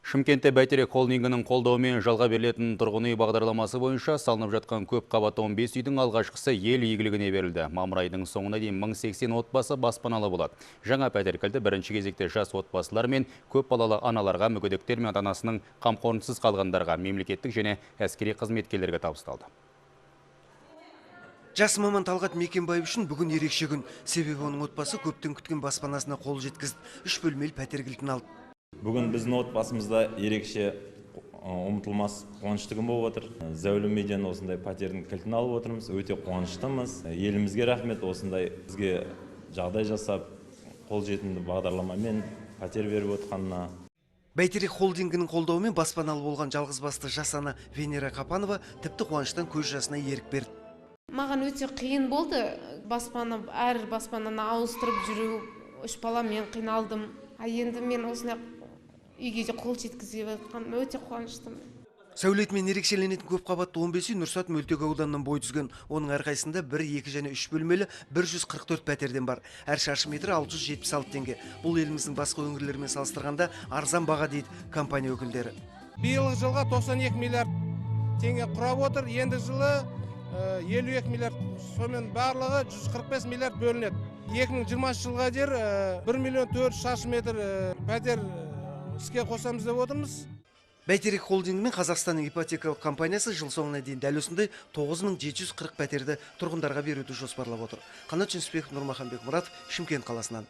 Шымкентте Бәйтерек холдингінің қолдауымен жалға берілетін тұрғын үй бағдарламасы бойынша салынып жатқан көп қабатты 15 үйдің алғашқысы ел игілігіне берілді. Мамыр айының соңына дейін 1080 отбасы баспаналы болады. Жаңа пәтер кілті бірінші кезекте жас отбасылар мен көп балалы аналарға, мүгедектер мен ата-анасының қамқорынсыз қалғандарға, мемлекеттік және әскери қызметкерлерге табысталды. Жас маман Талғат Мекенбаев үшін бүгін ерекше күн. Себебі оның отбасы көптен күткен баспанасына қол жеткізді. 3 бөлмелі пәтер кілтін алды. Бүгін біздің отбасымызда ерекше ұмытылмас қуанышты күн болып отыр. Зәулім үйден осындай пәтердің кілтін алып отырмыз. Өте қуаныштымыз. Елімізге рахмет, осындай бізге жағдай жасап, қолжетімді бағдарламамен пәтер беріп отқанына. Бәйтерек холдингінің қолдауымен баспаналы болған жалғызбасты жас ана Венера Қапанова тіпті қуаныштан көз жасына ерік берді. Маған өте қиын болды баспана, әр баспананы ауыстырып жүру, 3 баламен қиналдым. А енді мен осындай үйге де қол жеткізе жатқаныма өте қуаныштымын. Сәулетімен ерекшеленетін көп қабатты 15 үй Нұрсат мөлтек ауданынан бой түзген. Оның әрқайсысында 1, 2 және 3 бөлмелі 144 пәтерден бар. Әр шаршы метрі 676 теңге. Бұл еліміздің басқа өңірлерімен салыстырғанда арзан баға дейді компания өкілдері. Биылғы жылға 92 миллиард теңге құрап отыр. Енді жылы 52 миллиард, сонымен барлығы 145 миллиард бөлінеді. 2020 жылға дейін 1 миллион 400 шаршы метр пәтер іске қосамыз деп отырмыз. Бәйтерек холдингі мен Қазақстанның ипотекалық компаниясы жыл соңына дейін дәл осындай 9740 пәтерді тұрғындарға беруді жоспарлап отыр. Қанат Жүнісбеков, Нұрмахан Бекмұратов, Шымкент қаласынан.